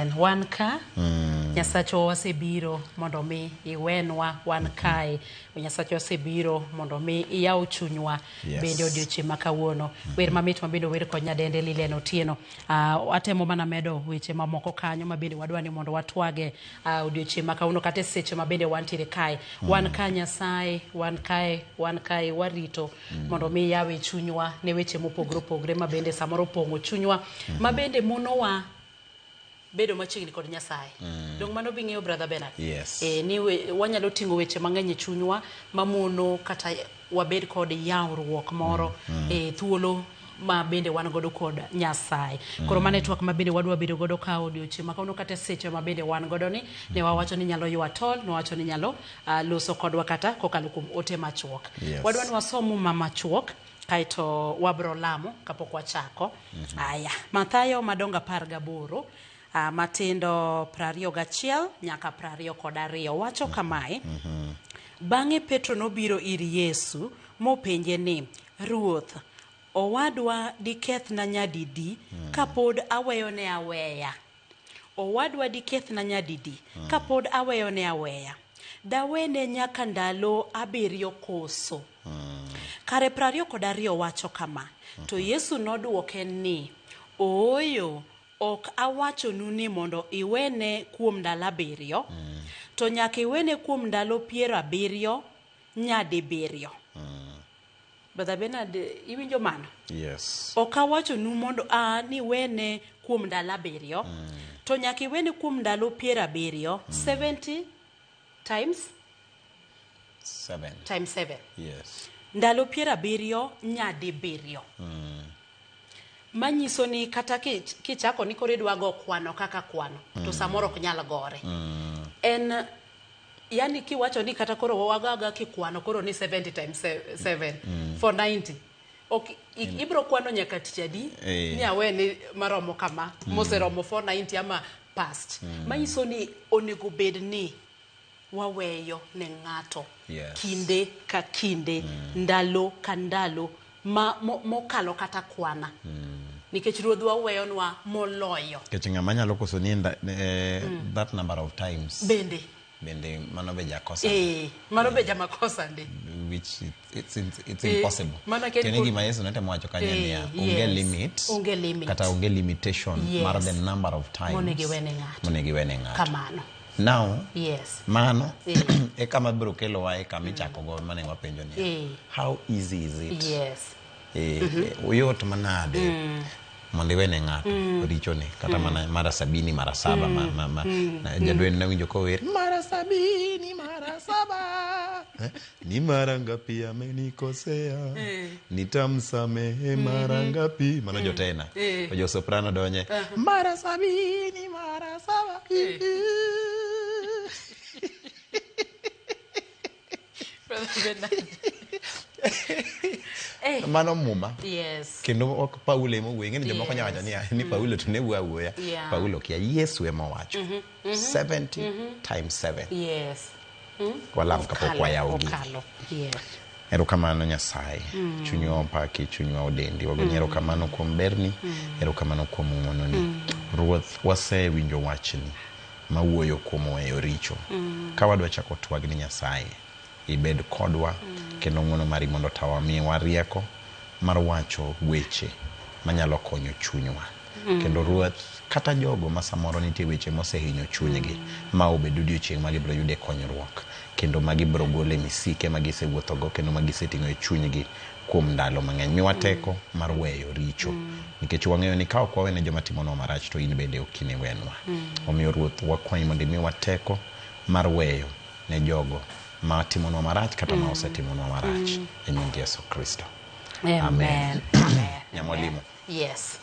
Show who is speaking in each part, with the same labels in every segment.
Speaker 1: Amen. Wan ka Nyasachwa wasebiro mondo mi iwenwa wan kae. Nyasachwa wasebiro mondo mi iyaw chunywa bende odiochieng' ma kawuono. Wer mamit ma bende ower kod nyadende Lilian Otieno. Atemo mana medo weche mamoko kanyo ma bende wadwa ni mondo watwage odiochieng' ma kawuono kata e seche ma bende wantiere kae. Wan ka Nyasaye, wan kae, wan kae warito mondo mi iyawe chunywa ne weche mopogore opogore ma bende samoro opong'o chunywa ma bende monowa bedo machiegni kod Nyasaye. Donge mano bing'eyo Brother Bernard?
Speaker 2: Yes.
Speaker 1: E, ni we, wanyalo ting'o weche mang'eny e chunywa mamono kata wabed kod yawruok moro e thuolo ma bende wan godo kod Nyasaye. Koro mano e twak ma bende wadwa bedo godo ka odiochieng' ma kawuono kata e seche ma bende wan godo ni ne wawacho ni nyalo ywa tol, ne wawacho ni nyalo loso kodwa kata kokalo kuom ote machuok.
Speaker 2: Yes.
Speaker 1: Wadwa ni wasom muma machuok kaeto wabro lamo kapok wachako. Aya, Mathayo madongo 18 matindo 21 nyaka 22 wacho kamae. Bang'e Petro nobiro ir Yesu mopenje ni, Ruoth, owadwa dikethna nyadidi kapod aweyone aweya? Owadwa dikethna nyadidi kapod aweyone aweya? Dawene nyaka ndalo 7 koso? Kare 22 wacho kama, To Yesu nodwoke ni, Ooyo, ok awachonu ni mondo iwene kuom ndalo 7, to nyaka iwene kuom ndalo 70 nyadibiriyo. Brother Bernard, iwinjo mano?
Speaker 2: Yes.
Speaker 1: Ok awachonu mondo ni iwene kuom ndalo 7, to nyaka iwene kuom ndalo 70, 70 times
Speaker 2: 7.
Speaker 1: Times 7.
Speaker 2: Yes.
Speaker 1: Ndalo 70 nyadibiriyo. Manyiso ni kata kichako ni koro idwa go kwano kaka kwano, to samoro ok nyal gore. En yani kiwacho ni kata koro wagaga kikwano koro ni 70 times 7 490. Ok ibro kwano nyaka tich adi ni awe ni maromo kama moseromo 490 ama past. Manyiso ni onego bed ni waweyo ne ng'ato kinde ka kinde, ndalo ka ndalo ma mokalo kata kwana. Nikech Ruodhwa weyonwa moloyo.
Speaker 2: Nikech ng'ama nyalo koso ni that number of times.
Speaker 1: Bende.
Speaker 2: Bende mano be jakosa.
Speaker 1: Mano be jamakosa ndi.
Speaker 2: Which it's impossible. Tiende gima Yesu notemo wacho kanyo niya, onge limit.
Speaker 1: Onge limit.
Speaker 2: Kata onge limitation mar the number of times.
Speaker 1: Monego iwene ng'ato.
Speaker 2: Monego iwene ng'ato.
Speaker 1: Kamano.
Speaker 2: Now,
Speaker 1: Yes.
Speaker 2: mano e kama biro kelowa e kama ichako go mane wapenjo niya. How easy is it?
Speaker 1: Yes.
Speaker 2: Oyot manade mondo iwene ng'ato richone kata mana mara 70 mara 7 ma jadwen nawinjo kower mara 70 mara 7 ni mara ngapi amenikosea nitamsamehe mara ngapi mano jotena to jo soprano donye mara 70 mara 7. Mano muma.
Speaker 1: Yes.
Speaker 2: Kendo ok Paulo ema owuoyo. Ing'eni jomoko nyalo wacho niya, ni Paulo to ne wuoyo awuoya. Paulo kia, Yesu ema owacho. 70 times 7.
Speaker 1: Yes.
Speaker 2: Walam kapok wayawo gigi.
Speaker 1: Okalo. Yes.
Speaker 2: Erokamano Nyasaye. Chunywa opaki, chunywa odendi. Wagoni erokamano kuom berni, erokamano kuom ng'wononi. Ruoth, wasewinjo wachni mawuoyo kuom weyo richo. Ka wadwa chako twag ni Nyasaye, ibed kodwa kendo ng'wono mari mondo otawa, miwa rieko mar wacho weche manyalo konyo chunywa. Kendo Ruoth, kata jogo ma samoro nitie weche mosehinyo chunygi, ma obed odiochieng' ma gibiro yude konyruok, kendo ma gibiro gole misike ma gisewuothogo, kendo ma giseting'o e chunygi kuom ndalo mang'eny. Miwa teko mar weyo richo, nikech wang'eyo ni ka ok wawene joma timonwa marach, to in bende ok iniwenwa. Omiyo Ruoth, wakwayi mondo imiwa teko mar weyo ne jogo ma timonwa marach kata ma osetimonwa marach. E nying Yesu Kristo.
Speaker 1: Amen.
Speaker 2: Nyamwalimu.
Speaker 1: Yes.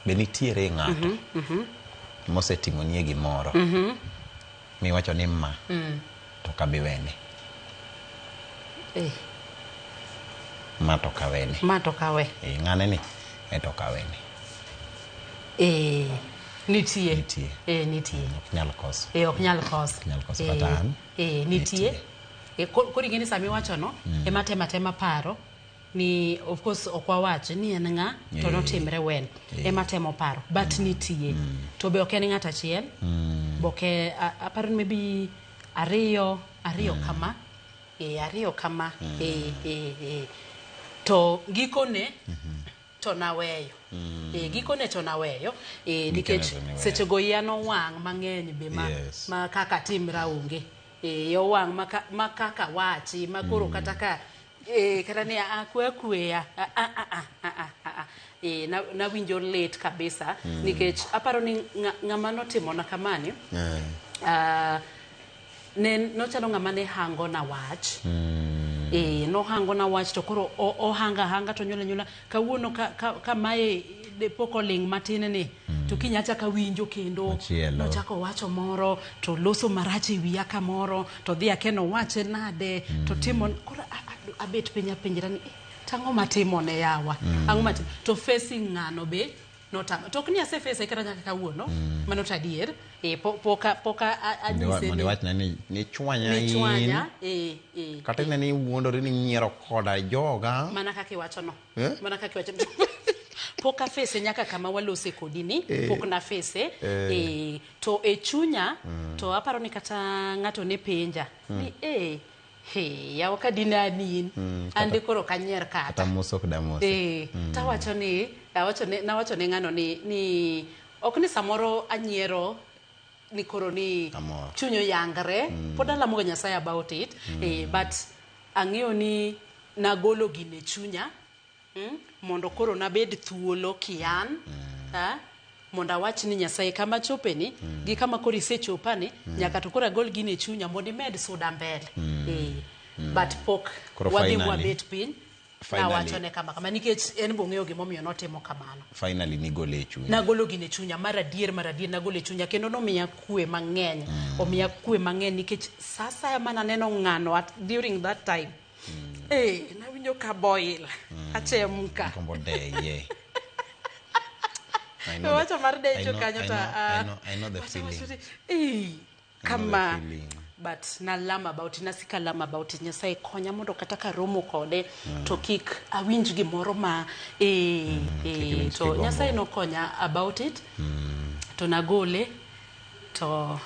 Speaker 2: Be nitiere ng'ato mosetimonie gimoro miwacho ni ma to kabiwene? Ma to kawene.
Speaker 1: Ma to kawe.
Speaker 2: Ng'ane ni e to kawene.
Speaker 1: Nitie.
Speaker 2: Nitie.
Speaker 1: Nitie.
Speaker 2: Ok nyal koso.
Speaker 1: Ok nyal koso.
Speaker 2: Ok nyal koso kata an.
Speaker 1: Nitie. Koro ing'e ni sama iwacho no, ema tema tema paro. Ni of course ok wawach ni en ng'a to notimre wen ema temo paro but nitie to be ok en ng'at achiel boke aparo ni maybe ariyo ariyo kama ariyo kama to gikone to naweyo gikone to naweyo nikech
Speaker 2: to niweyo.
Speaker 1: Seche go iya nowang' mang'eny be ma, ma kaka timra onge owang' ma kaka wachi ma koro kata ka kata ni a kwe kweya a a a a a a a a nawinjo lit kabisa nikech aparo ni ng'ama notimona kamani ne nochalo ng'ama ne hango na wach nohango na wach to koro ohanga hanga to nyula nyula kawuono ka mae de pok oling' matin ni to kiny achako awinjo kendo
Speaker 2: Machielo.
Speaker 1: Nochako wacho moro to loso marach e wiya kamoro to dhi akeno wache nade to timo koro abet piny apenjra ni tang'o matimone yawa ang'o matimo to facing ng'ano be notama to ok ni aseface kata nyaka kawuono mano to adier poka anyise
Speaker 2: Mondo
Speaker 1: ni
Speaker 2: iwachna ni nichwanya in.
Speaker 1: Nichwanya
Speaker 2: Kata ine ni wuondori ni nyiero koda joga.
Speaker 1: Mana kaka iwachono.
Speaker 2: Eh?
Speaker 1: Mana kaka iwachono. Pok afese nyaka kama walose kodi ni pok nafese to e chunya to aparo ni kata ng'ato ne penja ni he yawa ka dine an in an de koro ok anyier kata
Speaker 2: Kata mos ok damose.
Speaker 1: Tawacho ni awacho ne nawacho ne ng'ano ni ok ni samoro anyiero ni koro ni
Speaker 2: Amor.
Speaker 1: Chuny oyangre pod alamoga Nyasaye about it but ang'eyo ni nagolo gine e chunya mondo koro nabed thuolo kian mondo awach ni Nyasaye kama chopeni gi kama koro isechopani nyaka to koro agol gine e chunya mondo imed suda mbele but pok
Speaker 2: Koro
Speaker 1: wadhi wabet piny nawachone kama kama nikech en bong'eyo gimomiyo notimo kamano.
Speaker 2: Finally nigole e chunyi.
Speaker 1: Nagolo gine e chunya mar adier nagolo e chunya kendo nomiya kwe mang'eny omiya kwe mang'eny nikech sa asaya mananeno ng'ano during that time nawinjo ka boil achemka.
Speaker 2: Gombo deye. I know
Speaker 1: Wacho mar decho kanyo to
Speaker 2: I know the
Speaker 1: wacho
Speaker 2: feeling.
Speaker 1: ni,
Speaker 2: I know the
Speaker 1: kama
Speaker 2: feeling.
Speaker 1: But nalama about it nasika lama about it Nyasaye konya mondo kata karomo kode to kik awinj gimoro ma
Speaker 2: Kik iwinj
Speaker 1: to
Speaker 2: kigombo.
Speaker 1: Nyasaye nokonya about it to nagole to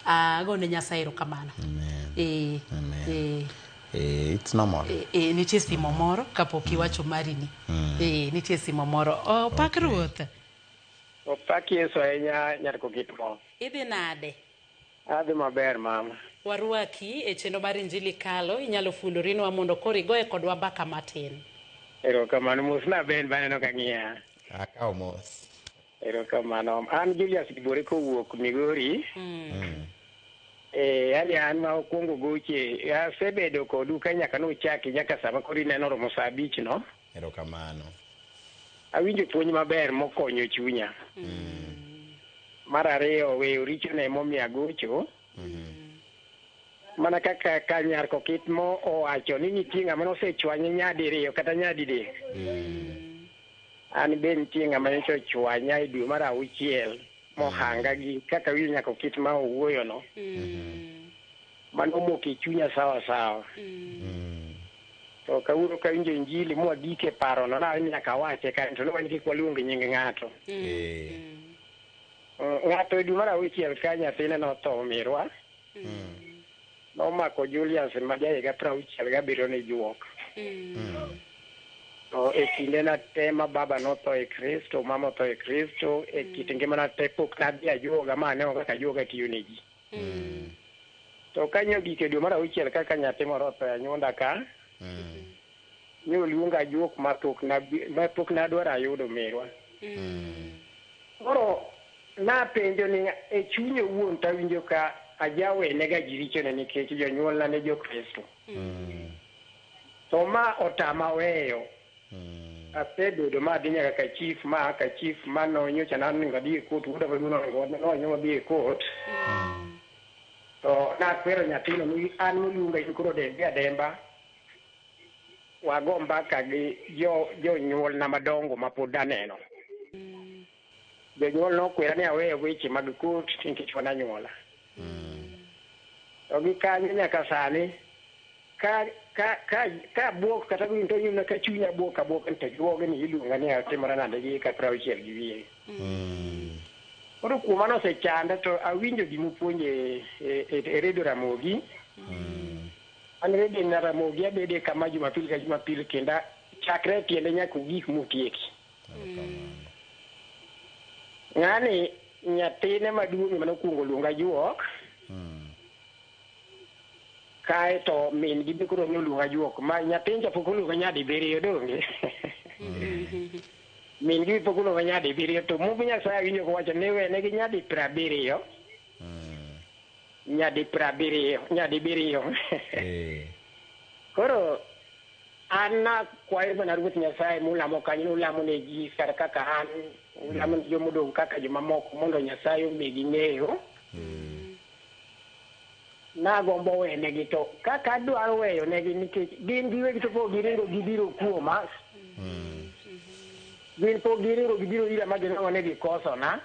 Speaker 1: agone Nyasaye erokamano.
Speaker 2: Amen. Amen. It's normal.
Speaker 1: Nitie simo moro kapok iwacho mari ni. Nitie simo moro. Opak Ruoth.
Speaker 3: Opak Yesu ahinya nyar Kokitmo.
Speaker 1: Idhi nade?
Speaker 3: Adhi maber mama.
Speaker 1: Warwaki e chenro mar Injili Kalo, inyalo fulorinwa mondo koro igoye kodwa mbaka matin.
Speaker 3: Erokamano, mosna Ben baneno ka ng'iya.
Speaker 2: Akawo mos.
Speaker 3: Erokamano. An Julius Gibore kowuok Migori. Yani an ma okwongo goche, asebedo kodu ka nyaka nochaki nyaka sama koro ineno romo saa abich no.
Speaker 2: Erokamano.
Speaker 3: Awinjo puonj maber mokonyo chunya. Mar ariyo, weyo richone emomiyo agocho. Mana kaka ka nyar Kokitmo owacho ni nitie ng'ama nosechwanye nyadiriyo kata nyadidek. An be nitie ng'ama nyocha ochwanya e dwe mar auchiel mohanga gi kaka winjo nyaka Kokitmo owuoyo no. Mano omoko e chunya sawa sawa. To kawuono kawinjo injili mwagik e parono na nyaka awache kanyo to ne kik waluong nying ng'ato. Ng'ato e dwe mar auchiel ka nyathine notho mirwa. Nomako Julius ma jahiga 67 ne juok. To e kinde na te ma baba notho e Kristo, mama otho e Kristo, e kit ngimana te pok nadhi ajuoga ma aneno kaka ajuoga tiyo ne ji. To kanyo gik e dwe mar auchiel kaka nyathi moro otho e anyuonda ka, ne oluonga ajuok ma pok nadwaro ayudo mirwa. Koro napenjo ni e chunya owuon tawinjo ka ajawenega ji richone nikech jonyuolna ne jo-Kristo. To ma otama weyo. Asebedo ma adhi nyaka ka chief ma ka chief ma nonyocha naningo adhi e court, wuoda maduong' noningo wadhi e court. To nakwero nyathino ni an moluonga in koro dembi ademba. Wago mbaka gi jonyuolna madongo ma pod aneno. Jonyuol nokwera ni aweyo weche mag court nikech wan anyuola. To gi kanyo nyaka sani Ka ka ka ka buok kata gini to ineno ka chunya buok abuoka ni to juoge ni iluonga ni atimora nade gi hika 60 gi wiye. Koro kuom mano osechanda to awinjo gima upuonjo e, e, e, e redio Ramogi. An redio na Ramogi abede kama Jumapil ka Jumapil kendo chakre e tiende nyaka ogik motieki. Ng'ani nyathine maduong' ema nokwongo luonga juok. Kae to min gi be koro noluonga juok. Ma nyathini cha pok oluonga nyadibiriyo donge? Min gi pok oluonga nyadibiriyo to Mumb Nyasaye awinjo kowacho ni wenegi nyadi prabiriyo. Nyadi prabiriyo, nyadibiriyo.
Speaker 2: Eh.
Speaker 3: Koro an nakwayo mana Ruoth Nyasaye mulamo kanyo, nulamo ne ji kar kaka an, ulamo ne jomodong' kaka jomamoko mondo Nyasaye omigi ng'eyo. Nagombo wenegi to kaka adwaro weyonegi nikech gin giwegi to pok giringo gibiro kuoma. Gin pok giringo gibiro ira ma ginwang'o ni gikosona.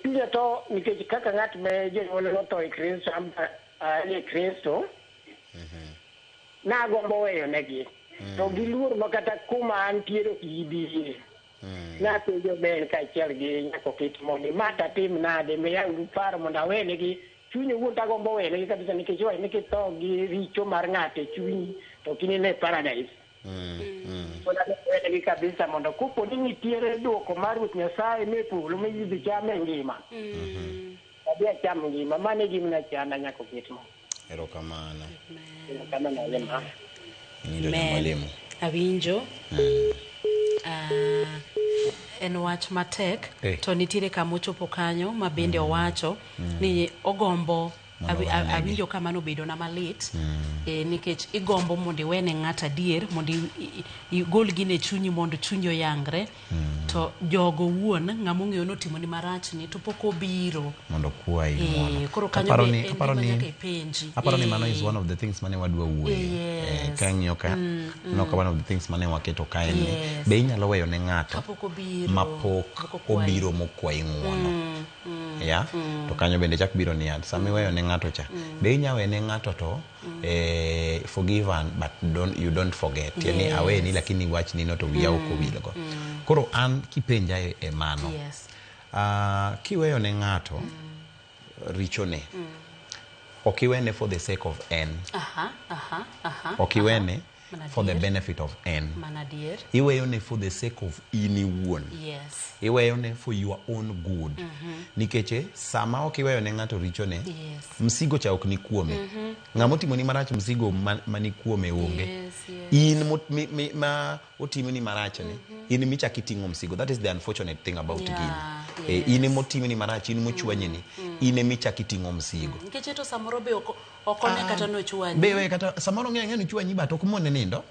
Speaker 3: Chunya to nikech kaka ng'at ma jonyuolne notho e Kristo, an be an e Kristo, nagombo weyonegi. To giluor ma kata kuma antiere ok gibi. Napenjo Ben kaachiel gi Nyakokit mondo ma tatim nade, miyauru paro mondo awenegi. Chuny owuon tagombo wenegi kabisa nikech iwacho ni kitho gi richo mar ng'ato e chunyi to ok inine e paradise. Koro adwa wenegi kabisa mondo kopo ni nitiere duoko mar Ruoth Nyasaye me polo ma idhi cham e ngima, adhi acham ngima. Mano e gima nachanda Nyakokit mo.
Speaker 2: Erokamano.
Speaker 3: Erokamano ahinya ma.
Speaker 2: Iwinjo
Speaker 1: Amen.
Speaker 2: mwalimu.
Speaker 1: Awinjo. Ah, en wach matek
Speaker 2: Eh.
Speaker 1: to nitiere kama ochopo kanyo ma bende owacho ni ogombo
Speaker 2: Mondo owenegi.
Speaker 1: awinjo ka mano obedona malit nikech igombo mondo iwene ng'ato adier mondo igol gino e chunyi mondo chunyi oyangre to jogo wuon ng'ama ong'eyo ni otimoni marachni to pok obiro
Speaker 2: mondo okwayi ng'uono.
Speaker 1: Koro kanyo
Speaker 2: Aparo
Speaker 1: be
Speaker 2: ni
Speaker 1: en
Speaker 2: aparo
Speaker 1: gima
Speaker 2: ni
Speaker 1: nyaka ipenji.
Speaker 2: aparo ni mano is one of the things mane wadwa wuoye. Kang'iyo ka no ka one of the things mane waketo ka en ni be inyalo weyo ne ng'ato
Speaker 1: Kapok obiro,
Speaker 2: mapok
Speaker 1: kapok okwayi.
Speaker 2: obiro mokwayi ng'uono. Ya? To kanyo bende chak biro niya, sama iweyo ne ng'ato cha, be inya wene ng'ato to forgive and but don't, you don't forget. Yani aweni lakini wachni no to wiya ok owilgo. Koro an kipenja e mano. Kiweyo ne ng'ato richone, ok iwene for the sake of en.
Speaker 1: Aha, aha, aha.
Speaker 2: Ok iwene
Speaker 1: Mana
Speaker 2: for the
Speaker 1: adier.
Speaker 2: benefit of en.
Speaker 1: Mana adier.
Speaker 2: Iweyone for the sake of in iwuon. Iweyone for your own good. Nikech sama ok iweyo ne ng'ato richone, msigo cha ok ni kuome. Ng'ama otimoni marach msigo mani kuome onge. In ma otimoni marach ni, in michak iting'o msigo. That is the unfortunate thing about gini. In emotimoni marach, in mochwanyi ni, in emichak iting'o msigo.
Speaker 1: Nikech to samoro be ok one kata nochwanyi.
Speaker 2: Be we kata samoro ng'e ang'e ni ochwanyi but ok mone nindo.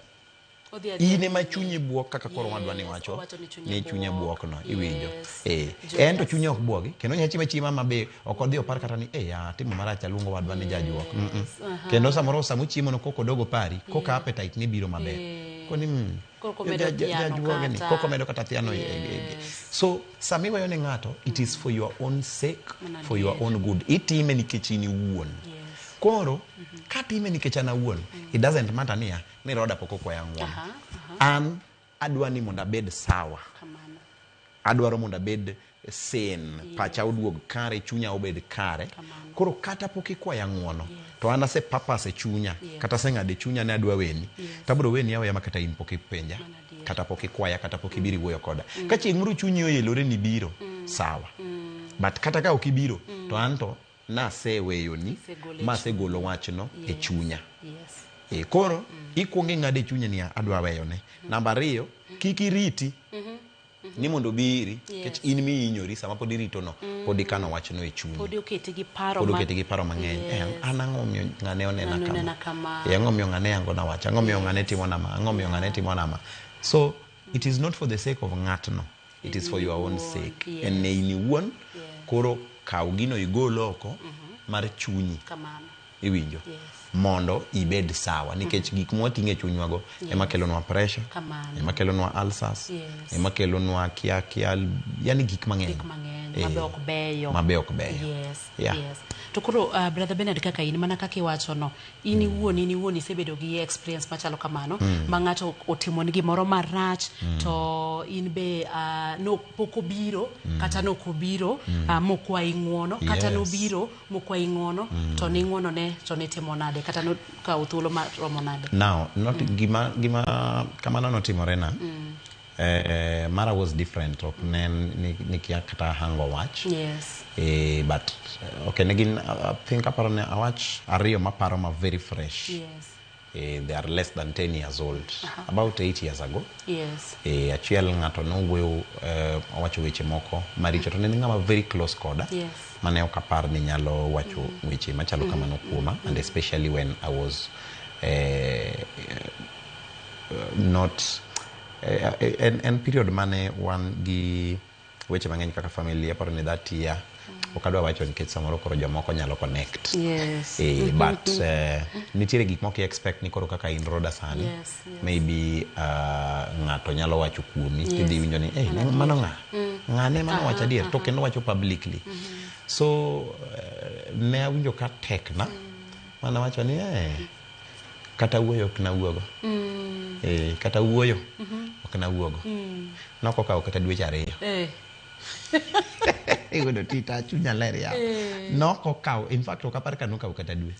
Speaker 1: Odhi adhiya
Speaker 2: In ema
Speaker 1: nyime.
Speaker 2: chunyi buok kaka koro wadwa ni wacho
Speaker 1: Owacho ni chunye
Speaker 2: ni chunye
Speaker 1: buok.
Speaker 2: buok no, iwinjo.
Speaker 1: Julius.
Speaker 2: En to chunye ok buogi, kendo onya chiemo achiema ma be ok odhi opar kata ni atimo marach aluongo wadwa ni jajuok. Kendo samoro sama ochiemo no kok odogo pari, koka appetite ni biro maber. Koni,
Speaker 1: Koko medo thiano
Speaker 2: jajuoge ni,
Speaker 1: kata.
Speaker 2: koko medo kata thiano So sama iweyo ne ng'ato, it is for your own sake,
Speaker 1: Mana
Speaker 2: for your
Speaker 1: adier.
Speaker 2: own good. Itime nikech in iwuon. Koro, katime nikech an awuon, it doesn't matter niya, ni Roda pok okwaya ng'uono. An adwa ni mondo abed sawa.
Speaker 1: Kamano.
Speaker 2: Adwaro mondo abed sane, pacha oduog kare, chunya obed kare.
Speaker 1: Kamano.
Speaker 2: Koro kata pok ikwaya ng'uono, to an ase purpose e chunya, kata aseng'ado e chunya ni adwa weni. To abiro weni aweya ma kata in pok ipenja,
Speaker 1: Mana adier.
Speaker 2: kata pok ikwaya, kata pok ibiro iwuoyo koda. Ka chieng' moro chunyi oelore ni biro, sawa. But kata ka ok ibiro, to an to naseweyoni,
Speaker 1: Isegolo e
Speaker 2: ma asegolo wachno e chunya.
Speaker 1: Koro,
Speaker 2: Koro ikuongo ing'ado e chunyi niya, adwa weyone. Namba ariyo, kik iriti ni mondo obi iri, nikech in mihinyori sama pod irito no, pod ikano wachno e chunyi.
Speaker 1: Pod oketi gi paro
Speaker 2: Pod oketi gi paro mang'eny. An ang'o momiyo ng'ane onena
Speaker 1: Ng'ane
Speaker 2: kama?
Speaker 1: onena kama.
Speaker 2: Ang'o momiyo ng'ane yango na wach? Ang'o momiyo ng'ane timo na ma? Ang'o momiyo ng'ane timo na ma? So, it is not for the sake of ng'atno. It is for your own sake. En ne in iwuon, koro kaw gino igol oko mar chunyi.
Speaker 1: Kamano.
Speaker 2: Iwinjo? Mondo ibed sawa, nikech gik mwating'o e chunywa go ema kelonwa pressure,
Speaker 1: Kamano.
Speaker 2: ema kelonwa ulcers, ema kelonwa kia kia, yani gik mang'eny.
Speaker 1: Gik mang'eny. Mabe ok beyo.
Speaker 2: Mabe ok beyo.
Speaker 1: Yes.
Speaker 2: Yeah.
Speaker 1: Yes. To koro Brother Bernard, kaka in mana kaka iwacho no, in iwuon isebedo gi experience machalo kamano ma ng'ato otimoni gimoro marach to in be no pok obiro kata nok obiro mokwayi ng'uono kata nobiro mokwayi ng'uono to ning'uono ne to nitimo nade kata nokawo thuolo maromo nade?
Speaker 2: Now, not gima kamano notimore na. Mara was different, ok ne ni kia kata hango wach. But okay, ne gin I think aparo ne awach ariyo maparo ma very fresh. They are less than 10 years old, about 8 years ago. Achiel ng'ato nowuoyo, owacho weche moko maricho to ne en ng'ama very close koda mane ok apar ni nyalo wacho weche machalo kamano kuoma, and especially when I was not en period mane wan gi weche mang'eny kaka family. Aparo ni that year, ok adwa wacho nikech samoro koro jomoko nyalo connect. But nitiere gik moko expect ni koro kaka in Roda sani, maybe ng'ato nyalo wacho kuomi, tidhi winjo ni eh, mano ng'a ng'ane mano wacho adier to kendo wacho publicly. So ne awinjo ka tekna mana wacho ni kata wuoyo ok nawuogo. Kata wuoyo ok nawuogo. Nokokawo kata dweche 2. Iyudo tita chunya ler ya. Nokokawo, in fact ok apar ka nokawo kata dwe.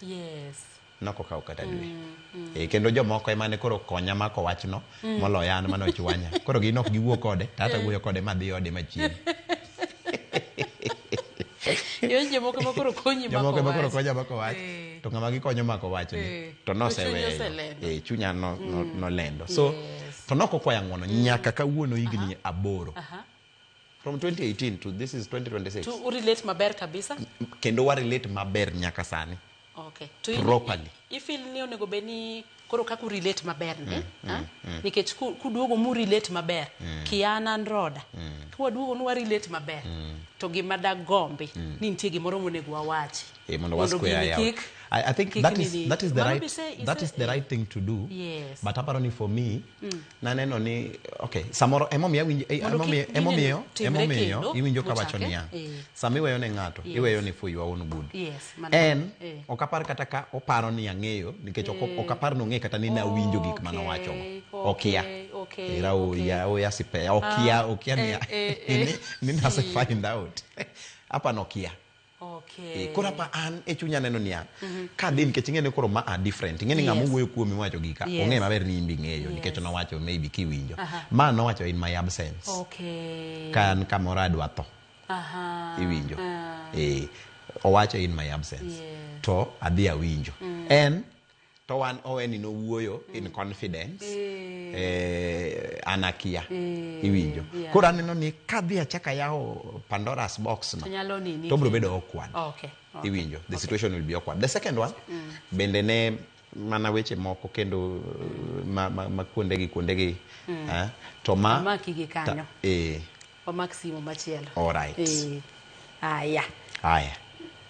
Speaker 2: Nokokawo kata dwe. Kendo jomoko ema ne koro konya mako wachno moloyo an mane ochwanya. Koro gin ok giwuo kode, to ata wuoyo kode madhi ode machiem.
Speaker 1: Yo jomoko ema koro konyi
Speaker 2: Jomoko
Speaker 1: mako
Speaker 2: ema koro
Speaker 1: wach.
Speaker 2: konya mako wach. To ng'ama gikonyo mako wachni to
Speaker 1: To chunyi
Speaker 2: noseweyo.
Speaker 1: oselendo.
Speaker 2: Chunya nolendo. So to nokokwaya ng'uono nyaka kawuono, higni 8. From 2018 to this is 2026.
Speaker 1: To urelate maber kabisa.
Speaker 2: Kendo wa relate maber nyaka sani.
Speaker 1: Okay. To in,
Speaker 2: Properly.
Speaker 1: I feel ni onego bed ni koro kaka urelate maber ni, ah? Nikech kuduogo mu relate maber, kian an Roda. Kwaduogo nu warelate maber. To gima dagombi ni nitie gimoro monego wawachi.
Speaker 2: Mondo wa square
Speaker 1: gini
Speaker 2: out. I think
Speaker 1: kik
Speaker 2: that is
Speaker 1: nini.
Speaker 2: that is the
Speaker 1: Mano
Speaker 2: right
Speaker 1: be
Speaker 2: that is the right thing to do. But aparo ni for me, naneno ni okay, samoro emomiyo awinjo
Speaker 1: Mondo
Speaker 2: emomiyo
Speaker 1: kik gini
Speaker 2: emomiyo
Speaker 1: timre
Speaker 2: emomiyo
Speaker 1: kendo,
Speaker 2: iwinjo kawacho
Speaker 1: muchake.
Speaker 2: niya, sama iweyo ne ng'ato, iweyo ni for your own good.
Speaker 1: Yes, mano.
Speaker 2: En ok apar kata ka oparo ni ang'eyo nikech ok apar ni ong'e kata ni nawinjo gik manowacho go. Okia. Era oya oya sipe okia okia ni ni nase find out. Apa nokia. Koro apa an e chunya neno niya, kadhi nikech ing'e ni koro ma a different, ing'e ni ng'ama wuoyo kuomi wacho gika ong'e maber ni in be ing'eyo nikech nowacho maybe kiwinjo ma nowacho in my absence ka an kamoro adwa tho. Iwinjo? Owacho in my absence to adhi awinjo en to wan oweni nowuoyo in confidence, an akia. Iwinjo? Koro aneno ni kadhi achaka yawo Pandora's box no
Speaker 1: To nyalo nini
Speaker 2: to biro
Speaker 1: kendo.
Speaker 2: Bedo awkward. Iwinjo? The situation will be awkward. The second one bende ne mana weche moko kendo ma kuondegi to ma
Speaker 1: Wamaki gi kanyo. Wamak simu machielo.
Speaker 2: Alright.
Speaker 1: Aya.
Speaker 2: Haya,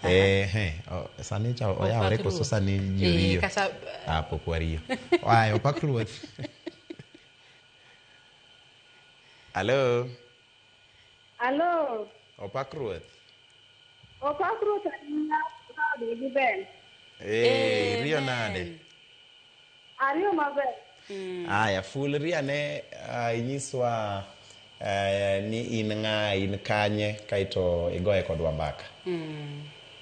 Speaker 2: he, sani cha oyawore
Speaker 1: Opak
Speaker 2: koso
Speaker 1: ruoth.
Speaker 2: sani ji oriyo?
Speaker 1: Kata
Speaker 2: Ah, pok wariyo. Aya, opak ruoth. Hello.
Speaker 4: Alo,
Speaker 2: Opak ruoth.
Speaker 4: Opak ruoth ahinya kod gi Ben.
Speaker 2: Riyo nade?
Speaker 4: Ariyo maber.
Speaker 2: Aya, ful riane, inyiswa ni in ng'a, in kanye, kaeto igoye kodwa mbaka.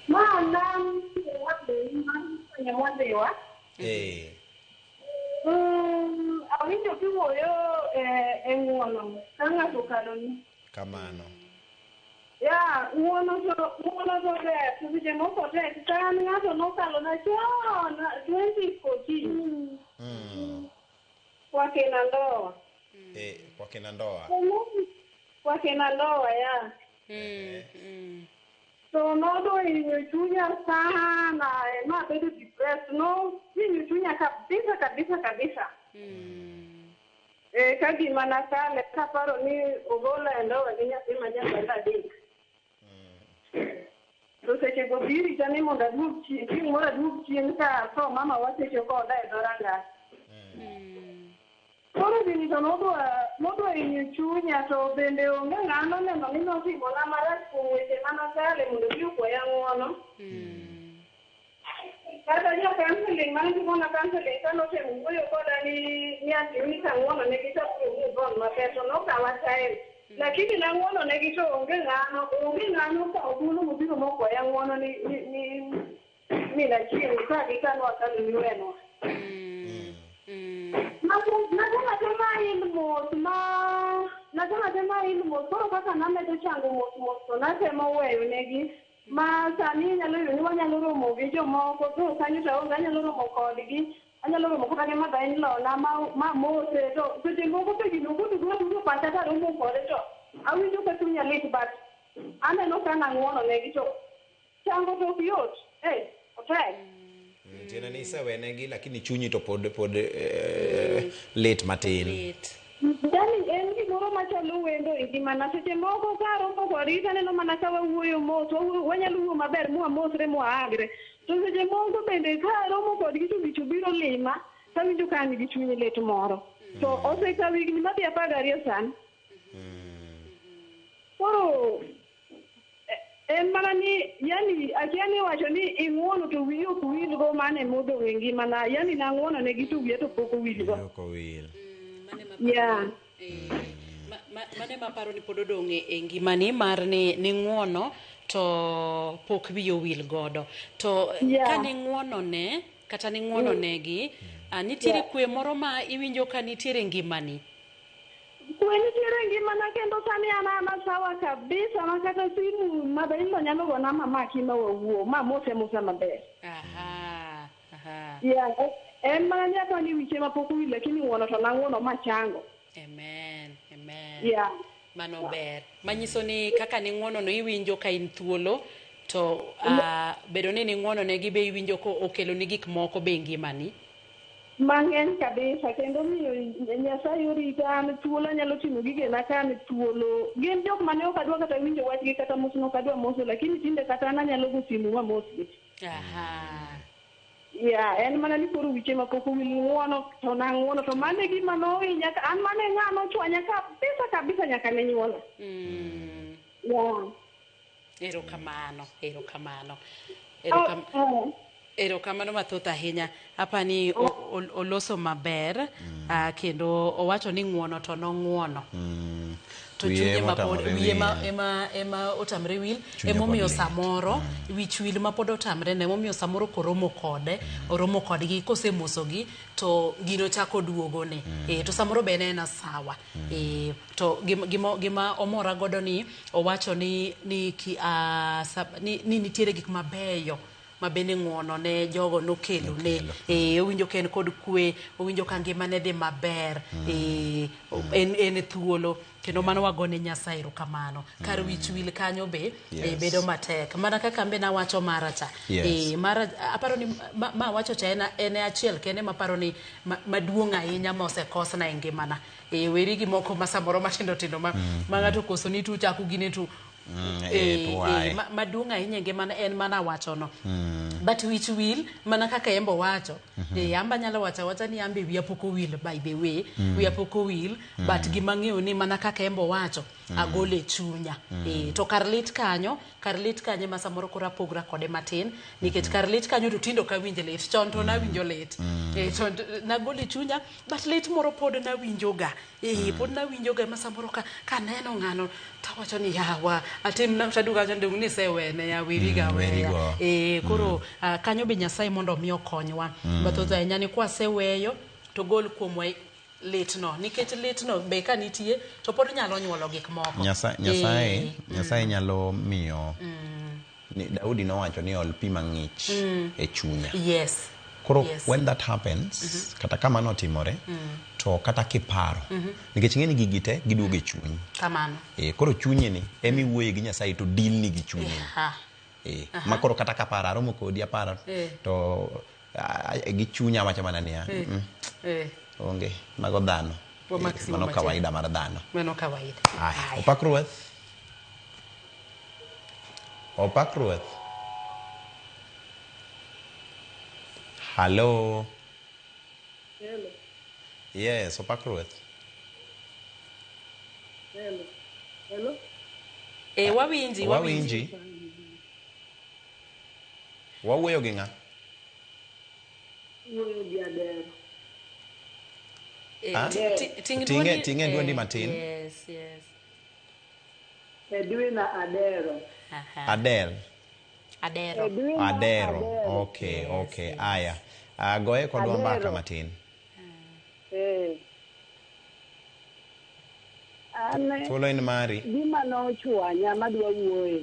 Speaker 4: Ma nam Nyamwandiwa. Awinjo kiwuoyo e ng'uono ka ng'ato okaloni.
Speaker 2: Kamano.
Speaker 4: Ya, ng'uono to ber, to seche moko tek. Ka an ng'ato nokalona chon 2014 kwa kina ndoa.
Speaker 2: Kwa kina ndoa.
Speaker 4: Kwa kina ndoa ya. To nodohinyo chunya sana, nabedo depressed, nohinyo chunya kabisa kabisa kabisa. Ka gima nakale kaparo ni ogola e ndoa gi nyathi ma jandalo 3. To sechego birita ni mondo aduog chien, chieng' moro aduog chien ka atho mama wakecho koda e dhorangach. Koro gini to nodwa hinyo chunya, to bende onge ng'ama noneno ni notimona marach kuom weche. nokale mondo obi okwaya ng'uono. Kata jo counseling mane timona counseling kanotemo wuoyo koda ni ati ka ng'uono negi to abiro move on maber to nokawa time. Lakini nang'uono negi to onge ng'ano okawo thuolo mobiro mokwaya ng'uono ni nachieng' ka gi ka nwakalo ni wenwa. Natema ail mos koro kaka namedo chango mos mos to natemo weyo negi ma sani inyalo yudo ni wanyalo romo gi jomoko to kanyo to aonge anyalo romo kodgi anyalo romo kata gi mother in law na ma mose to seche moko be gino koduogo aduogo pacha taromo kode to awinjo ka chunya lit but aneno ka nang'uono negi to chango to ok yot otek.
Speaker 5: Tiende ni isewenegi lakini chunyi to pod lit matin.
Speaker 4: Yani en gimoro machalo wendo e ngimana seche moko ka aromo kodgi taneno mana ka wawuoyo mos wanyalo wuoyo maber mwamosre mwaagre to seche moko bende ka aromo kodgi to wich obiro lima tawinjo ka an gi chuny lit moro to osekawo higni madhi 12 sani. Koro en mana ni yani akia ni wacho ni ing'uono to wiyi ok wilgo mano emodong' e ngimana yani nang'uono negi to wiya to pok owilgo.
Speaker 5: Ok owil.
Speaker 4: Yeah.
Speaker 1: Mane maparo ni pod odong' e ngimani mar ni ng'uono to pok wiyi owil godo. To ka ning'uono ne kata ning'uono negi nitiere kwe moro ma iwinjo ka nitiere ngimani.
Speaker 4: Kwe nitiere ngimana kendo sani an ana sawa kabisa ma kata simu mother in law nyalo gona mamaki ma wawuo ma mose mosa maber.
Speaker 1: Aha.
Speaker 4: Yeah, en mana ni apani wiche ma pok owil lakini ng'uono to nang'uono machango.
Speaker 1: Amen.
Speaker 4: Yeah.
Speaker 1: Mano ber. Manyiso ni kaka ning'uono no iwinjo ka in thuolo to bedo ni ning'uono negi be iwinjo ko okelo ni gik moko be ngimani.
Speaker 4: Mang'eny kabisa kendo miyo Nyasaye orita an thuolo anyalo timo gigena ka an thuolo. Gin jok mane ok adwa kata winjo wachgi kata mos nok adwa moso lakini tinde kata an anyalo go simu mamosgi.
Speaker 1: Aha.
Speaker 4: Yeah, en mana ni koro wiche ma pok owil ng'uono to nang'uono to mano e gima nohinya an mane ng'ano ochwanya kabisa kabisa nyaka ne nyuola. Yeah.
Speaker 1: Erokamano. Erokamano mathoth ahinya. Apani oloso maber kendo owacho ni ng'uono to nong'uono. To chunye ma pod wiye ema otamre wil emomiyo samoro wich wil ma pod otamre ne emomiyo samoro koromo kode oromo kodgi kosemosogi to gino chako duogone. To samoro be ne en sawa. To gima omora godo ni owacho ni nitiere gik mabeyo ma bende ng'uono ne jogo nokelo ne owinjo ka en kod kwe owinjo ka ngimane dhi maber en thuolo kendo mano wagone Nyasaye erokamano. Kar wich wil kanyo be bedo matek mana kaka ambe nawacho mara cha mara aparo ni ma wacho cha en achiel kende maparo ni maduong' ahinya ma osekosna e ngimana. Weri gi moko ma samoro matindo tindo ma ng'ato koso ni tu chako gine tu maduong' ahinya e ngimana en mana wachono. But wich wil mana kaka embo wacho amba nyalo wacho awacha ni ambe wiya pok owil by the way wiya pok owil but gima ng'eyo ni mana kaka embo wacho agole chunya. To kar lit kanyo ma samoro koro apogra kode matin nikech kar lit kanyo to tindo ka winjo lit chon to nawinjo lit to nagole chunya but lit moro pod nawinjoga pod nawinjoga ma samoro ka kaneno ng'ano tawacho ni yawa atim na taduga chande ni sewene ya weriga weya koro kanyo be Nyasaye mondo omi okonywa mathoth ahinya ni kwaseweyo to gol kuomwa litno nikech litno be ka nitie to pod nyalo nyuolo gik moko.
Speaker 2: Nyasaye nyalo miyo Daudi nowacho ni ol pi mang'ich e chunya.
Speaker 1: Yes.
Speaker 2: Koro when that happens kata kama notimore to kata kiparo nikech ing'e ni gigi te giduogo e chunyi.
Speaker 1: Kamano.
Speaker 2: Koro chunyi ni ema iwuoye gi Nyasaye to deal ni gi chunyi. Ma koro kata kaparo aromo kodi aparo to gi chunya awacho mana niya onge mago dhano. Mano kawaida mar dhano.
Speaker 1: Mano kawaida.
Speaker 2: Opak Ruoth. Opak Ruoth. Hello.
Speaker 4: Hello.
Speaker 2: Yes, opak Ruoth.
Speaker 4: Hello. Hello.
Speaker 1: Wawinji.
Speaker 2: Wawinji. Wawuoyo gi ng'a?
Speaker 4: Wuoyo gi Adero.
Speaker 2: Ah?
Speaker 1: Ting'
Speaker 2: Ting'e dwondi matin.
Speaker 1: Yes, yes.
Speaker 4: Edwina Adero.
Speaker 1: Aha.
Speaker 2: Adel.
Speaker 1: Adero.
Speaker 4: Edwina
Speaker 2: Adero. Okay,
Speaker 1: Yes,
Speaker 2: okay.
Speaker 1: yes.
Speaker 2: Aya. Goye kodwa mbaka
Speaker 4: Adero.
Speaker 2: matin.
Speaker 4: An
Speaker 2: Thuolo en mari.
Speaker 4: gima nochwanya madwa wuoye.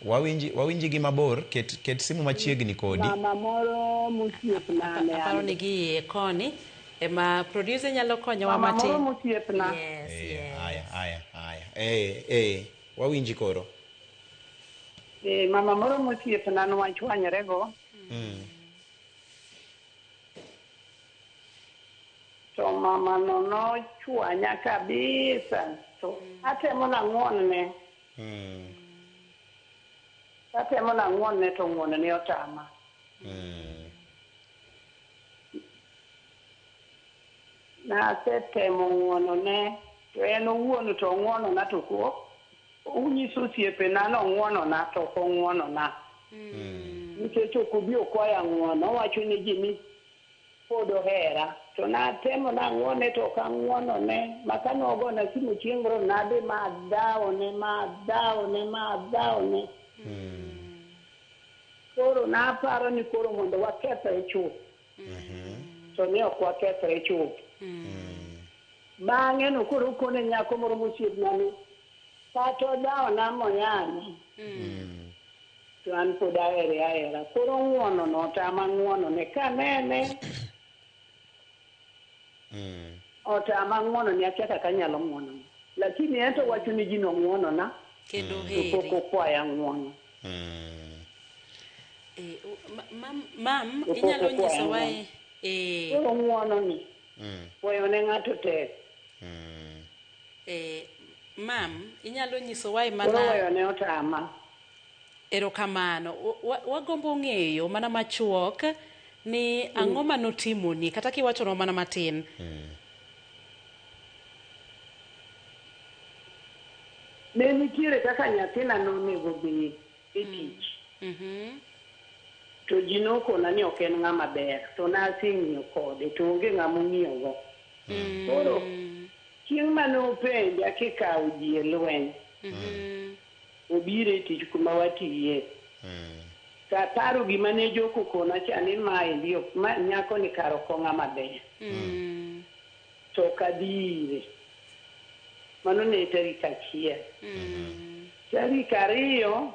Speaker 2: Wawinji gi mabor, ket simu machiegni kodi.
Speaker 4: Mama moro mosiepna ne
Speaker 1: Aparo
Speaker 4: an.
Speaker 1: ni gi koni ema producer nyalo konyowa
Speaker 4: Mama
Speaker 1: matin.
Speaker 4: moro mosiepna.
Speaker 1: Yes, yes.
Speaker 2: Aya, aya, aya. Wawinji koro.
Speaker 4: Mama moro mosiepna nwachwanyrego. To mama no nochwanya kabisa. To atemo nang'wonne. Atemo nang'wonne to ng'wonne otama. Nasetemo ng'wonone to en owuon to ong'wonona to ko onyiso osiepena ni ong'wonona to ok ong'wonona. Nikech ok obi okwaya ng'wono, owacho ne ji ni pod ohera. To natemo nang'wone to ok ang'wonone. Ma ka nogona simu chieng' moro nadhi madhawone, madhawone, madhawone. Koro naparo ni koro mondo wakethre chuth. To ne ok wakethre chuth. Bang'e no koro okone nyako moro mosiepna ni kata odhawona moyanya. To an pod ahere ahera. Koro ng'wono no otama ng'wonone. Kanene otama ng'wonone, akia kaka anyalo ng'wonone. Lakini en to wacho ni ji nong'wonona,
Speaker 1: Kendo
Speaker 4: to
Speaker 1: heri.
Speaker 4: pok okwaya ng'wono.
Speaker 1: Mam,
Speaker 4: To pok
Speaker 1: inyalo
Speaker 4: okwaya
Speaker 1: nyisowa
Speaker 4: ng'wono. Koro ng'wononi, weyone ng'ato tek.
Speaker 1: Mam, inyalo nyisowa
Speaker 4: Koro
Speaker 1: mana
Speaker 4: weyone otama.
Speaker 1: Erokamano. Wagombo ng'eyo mana machuok ni ang'o manotimoni kata kiwachonwa mana matin.
Speaker 4: Ne nitiere kaka nyathina nonego dhi e tich. To ji nokona ni ok en ng'ama ber, to naseng'iyo kode, to onge ng'ama ong'iyogo. Koro chieng' mane openja kikawo ji e lweny, obiro e tich kuma watiye. To aparo gima ne jok okona cha ni maendi ok, ma nyako ni kar ok ong'ama ber. To ok adhi ire. Mano ne tarik 1. Tarik 2,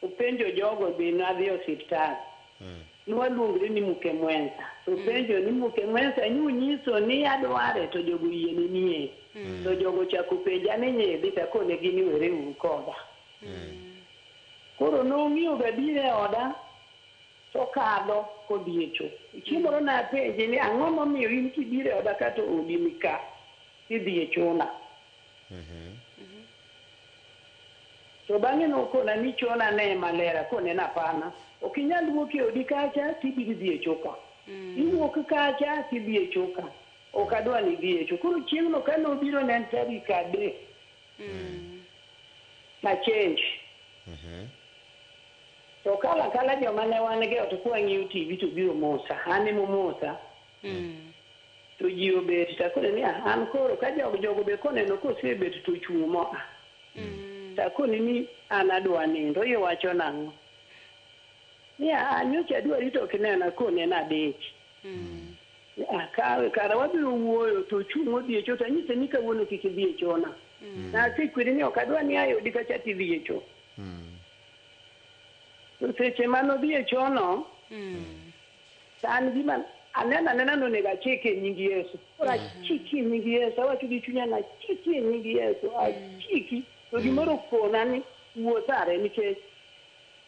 Speaker 4: openjo jogo be nadhi e osiptal. Nwaluongre ni Muke Mwenza. To penjo ni Muke Mwenza nyunyiso ni adware to jogo yiene nie. To jogo chako penja ni nyidhi to akonegi ni were uru koda. Koro nong'iyo gadier e oda to kadho kodhi e cho. Chieng' moro napenje ni ang'o momiyo in kibiro e oda ka to odi ni ka idhi e chona. To bang'e nokona ni chona ne maler, akone ni hapana. Ok inyal wuok e odi kacha tibiro dhi e choka. Iwuok kacha tidhi e choka. Ok adwa ni idhi e cho. Koro chieng'no kane obiro ne en tarik 3. Na change. To kala kala joma ne wan go to kwang'iyo TV to biro mosa. An ema omosa. To ji obet to akone ni an koro ka jogo be koneno kosebet to ochung' moa. To akone ni an adwa nindo, iwacho nang'o? Ni nyocha adwari to ok inena, akone ni adich. Kara wabiro wuoyo to ochung' odhi e cho to anyise ni kawuono kik idhi e chona. Nasekweri ni ok adwa ni ae odi kacha tidhi e cho. To seche manodhi e chono, to an gima aneno anena ni onego achike e nying Yesu. Koro achiki e nying Yesu, awacho gi chunya ni achiki e nying Yesu, achiki. To gimoro okona ni wuoth are nikech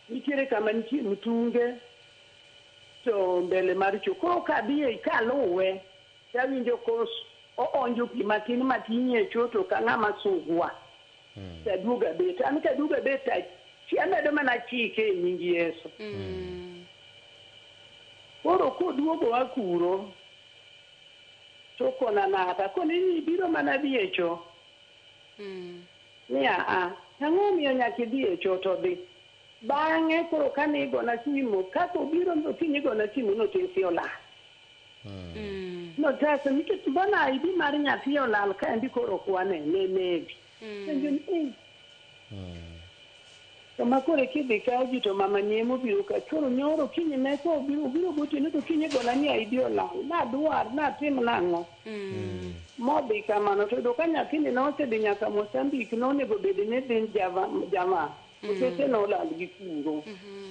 Speaker 4: nitiere kama nitie mtunge to mbele mar cho. Koro kadhiye kaluwe tawinjo kos oonjo pi matin matin e cho to ka ng'ama sugwa. Taduogo abet. An kaduogo abet amedo mana chike e nying Yesu. Koro koduogo wa kuro to kona nata koni ni ibiro mana dhi e cho. Ni a ang'o miyo nyaka idhi e cho to dhi.
Speaker 6: Bang'e koro kane igona simo, kaka obiro okinyi igona simo notesi olal. Notese nikech mbona ID mar nyathi olal kaendi koro ok wanene negi. Penjo ni eh. To ma koro kidhi kaw ji to mama ni emobiro ka koro nyoro kinyi ne ko obiro obiro gotieno to kinyi gona ni ID olal. Nadwar natim nang'o? Modhi kamano to yudo ka nyathini nosedhi nyaka Mozambique nonego bed ni dhi Java Java. Otese nolal gi kuro.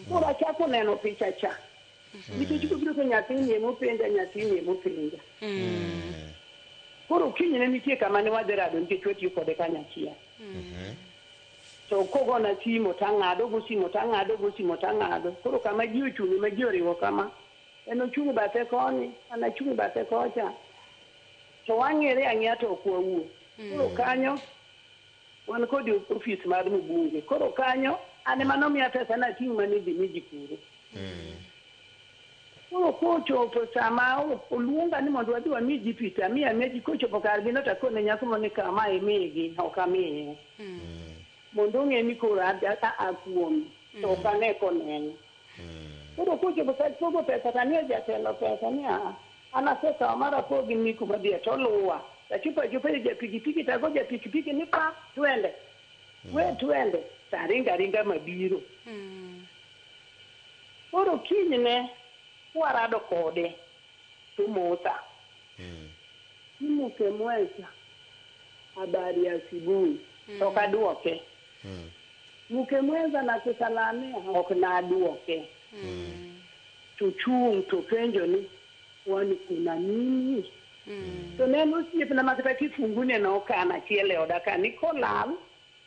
Speaker 6: Koro achako neno picha cha. Nikech kobiro to nyathini emopenja nyathini emopenja. Koro kinyne nitie kama ne wadhi rado nikech watiyo kode kanyachiel. To kogona simo tang'ado go simo tang'ado go simo tang'ado. Koro kama ji ochung'e ma ji oriwo kama, en ochung' bathe koni, an achung' bathe kocha. To wang'ere ang'eya to ok wawuo. Koro kanyo wan kod ofis mar mbunge. Koro kanyo an ema nomiya pesa nating' mane idhi mi ji kuro. Koro kochopo sama oluonga ni mondo wadhi wami ji pi to amiyo amiya ji kochopo kargi no takone nyako moro ni kama imigi ok amiye. Mondo ong'e ni koro a kuome to ok ane koneno. Koro kochopo sa pogo pesa tamiyo jatelo pesa ni aa an asekawo mar apogi ni kuma dhiye to oluwa. Tachopo achopa ir ja pikipiki tago ja pikipiki ni pa twende. We twende taringo aringa mabiro. Koro kinyne warado kode tomosa. Imuke mwesa habari ya asubuhi to ok aduoke. Muke mwenza nakusalamia ok naduoke. To chung' to penjo ni kwani kuna nini? To ne en osiepna ma kata kifungune nokano achiel e oda ka ni kolal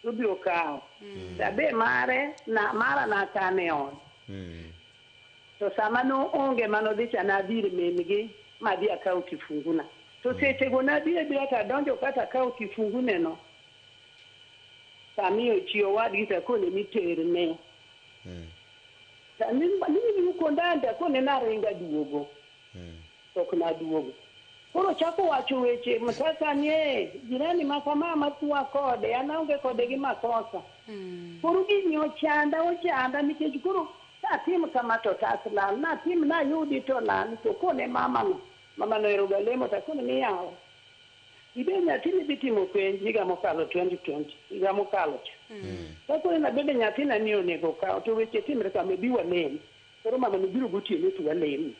Speaker 6: tobiro kawo. To abe mare na mara nakano e ot. To sama noonge manodhi cha nadhi ir min gi madhi akawo kifunguna. To sechego nadhi abira tadonjo kata akawo kifungune no. Tamiyo chi owadgi takone ni terne. Ni yuko ndani takone naringa duogo. To ok naduogo. Koro chako wacho weche sasa ni eh, jirani ma kama ma kode an aonge kode gi makosa. Koro gini ochanda ochanda nikech koro natim kama to tas lal natim nayudi to lal to kone mama no mama no ohero ga lemo takone ni yawa ibe nyathini dhi timo penj higa mokalo 2020 higa mokalo cha. Takone nabende nyathina ni onego kaw to weche timre kama bi walem. Koro mama no biro gotieno to walem.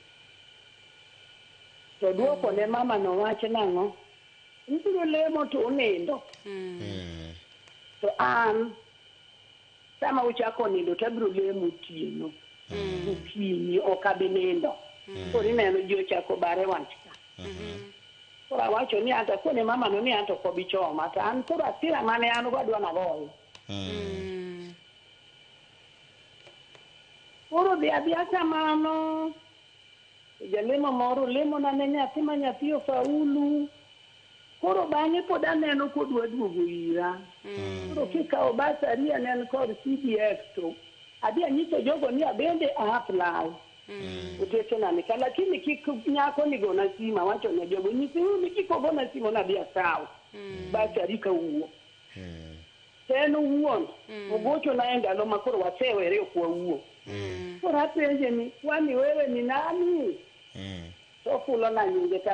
Speaker 6: To duoko ne mama no wach nang'o? Ubiro lemo to unindo. To an sama uchako nindo tabiro lemo otieno. Okinyi ok abi nindo. Koro ineno ji ochako bare wach ka. Koro awacho ni anto akone mama no ni anto ok obi choma to an koro asira mane an go adwa nagoye. Koro dhi adhiya kamano. Jalemo moro lemona ne nyathi ma nyathi ofaulu. Koro bang'e pod aneno kodwa duogo ira. Koro kikawo bursary ne en kod CDF to adhi anyiso jogo ni abende a apply. Otesena ni ka lakini kik nyako ni gona simo awacho ne jogo nyisiuru ni kik ogona simo nadhi akaw bursary kawuok. To en owuon ogochona e ndalo ma koro wasewere ok wawuo. Koro apenje ni kwani wewe ni nani? To ofulona nyinge to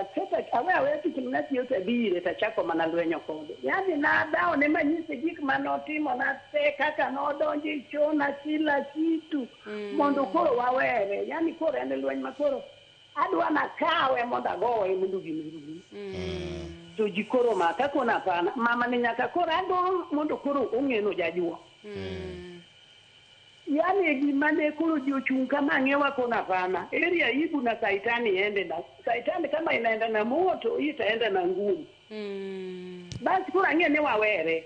Speaker 6: awe aweya tich manatiyo to adhi ire tachako mana lwenyo kode. Yani nadhawone manyise gik manotimona te kaka nodonjo e chona kila kitu mondo koro wawere. Yani koro en lweny ma koro adwa nakawe mondo agoye mondo gini orum. To ji koro maka akone hapana, mama ni nyaka koro ago mondo koro ong'e ni ojajuok. Yani gima ne koro ji ochung' kama ng'ewa kona hapana. Eri aibu na saitani ende na saitani kama inaenda na moto hii itaenda na ngumi. Basi koro ang'e ni wawere.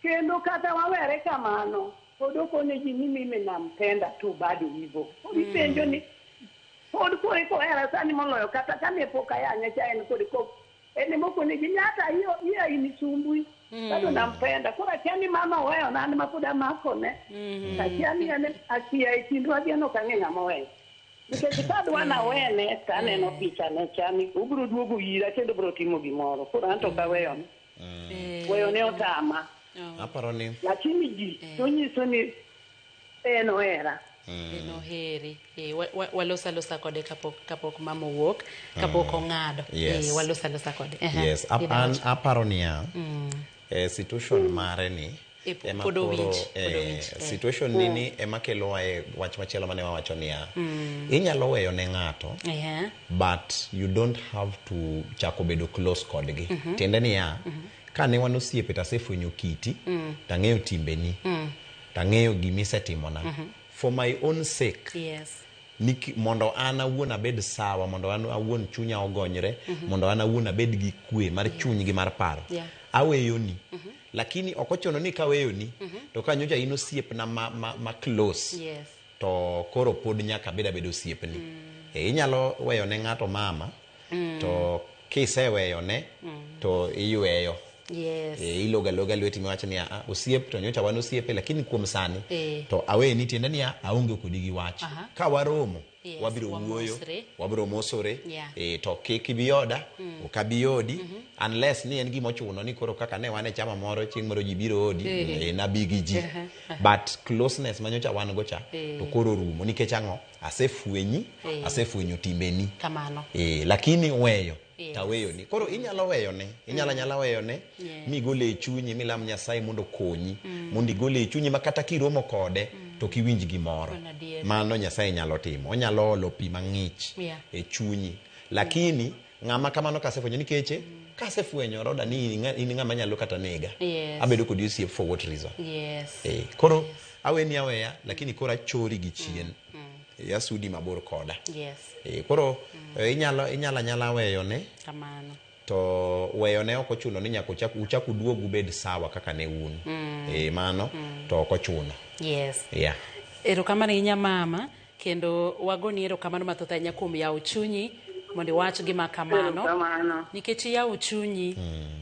Speaker 6: Kendo kata wawere kamano pod okone ji ni mimi nampenda tu bado hivyo. Koro ipenjo ni pod koro kohera sani moloyo kata kane pok ayanye cha en kod ko en emokone ji ni hata hiyo hiyo hainisumbui. Bado nampenda. Koro akia ni mama oweyo na an ma pod amakone. Akia ni an akia e kindwa gi en ok ang'e ng'ama oweyo. Nikech kadwa nawene to aneno pichane cha ni obiro duogo ira kendo obiro timo gimoro. Koro anto ok aweyone. Weyone otama.
Speaker 2: Aparo ni
Speaker 6: Lakini ji to nyiso ni en ohera.
Speaker 1: En oheri. Eh, walosa losa kode kapok mama owuok, kapok ong'ado.
Speaker 2: Yes.
Speaker 1: Eh, walosa losa kode. Ehe.
Speaker 2: Yes, an aparo niya, situation mare ni ema
Speaker 1: pod
Speaker 2: koro,
Speaker 1: owinj, pod owinj, eh.
Speaker 2: Situation ni ni ema kelowa e wach machielo mane wawacho niya, inyalo weyo ne ng'ato, but you don't have to chako bedo close kodgi. Tiende niya, kane wan osiepe to asefwenyo kiti, tang'eyo timbeni, tang'eyo gimisetimona, for my own sake, mondo an awuon abed sawa, mondo an awuon chunya ogonyre, mondo an awuon abed gi kwe mar chuny gi mar paro, aweyoni. Lakini ok ochuno ni kaweyoni to ka nyocha in osiepna ma close, to koro pod nyaka abed abeda osiepni. Inyalo weyo ne ng'ato mama, to kiseweyone to iyweyo. Ilogo aloga lweti miwacho niya, "Ah, osiep to nyocha wan osiepe, lakini kuom sani to aweni," tiende niya, aonge kodi gi wach. Ka waromo, wabiro wuoyo,
Speaker 1: wamosre.
Speaker 2: Wabiro mosore, to kik ibi oda, ok abi odi, unless ni en gima ochuno ni koro kaka ne wan e chama moro, chieng' moro ji biro odi, nabi gi ji. But closeness manyocha wan go cha, to koro rumo. Nikech ang'o? Asefwenyi, asefwenyo timbeni.
Speaker 1: Kamano.
Speaker 2: Lakini weyo, taweyoni. Koro inyalo weyone, inyalo anyala weyone, migole e chunyi, milam Nyasaye mondo okonyi, mondo igole e chunyi ma kata kiromo kode, to ok iwinj gimoro.
Speaker 1: Mano adier.
Speaker 2: Mano Nyasaye nyalo timo. Onyalo olo pi mang'ich e chunyi. Lakini ng'ama kamano kasefwenyo, nikech kasefwenyo Roda ni in ng'ama nyalo kata nega. Abedo kodi osiep for what reason? Koro aweni aweya, lakini koro achori gi chien. Asudi mabor koda. Koro inyalo anyala weyone.
Speaker 1: Kamano.
Speaker 2: To weyone ok ochuno ni nyaka uchak uduog ubed sawa kaka ne un. Mano to ok ochuno.
Speaker 1: Erokamano ahinya mama, kendo wagoni erokamano mathoth ahinya kuom yawo chunyi mondo iwach gima kamano.
Speaker 4: Erokamano.
Speaker 1: Nikech iyawo chunyi,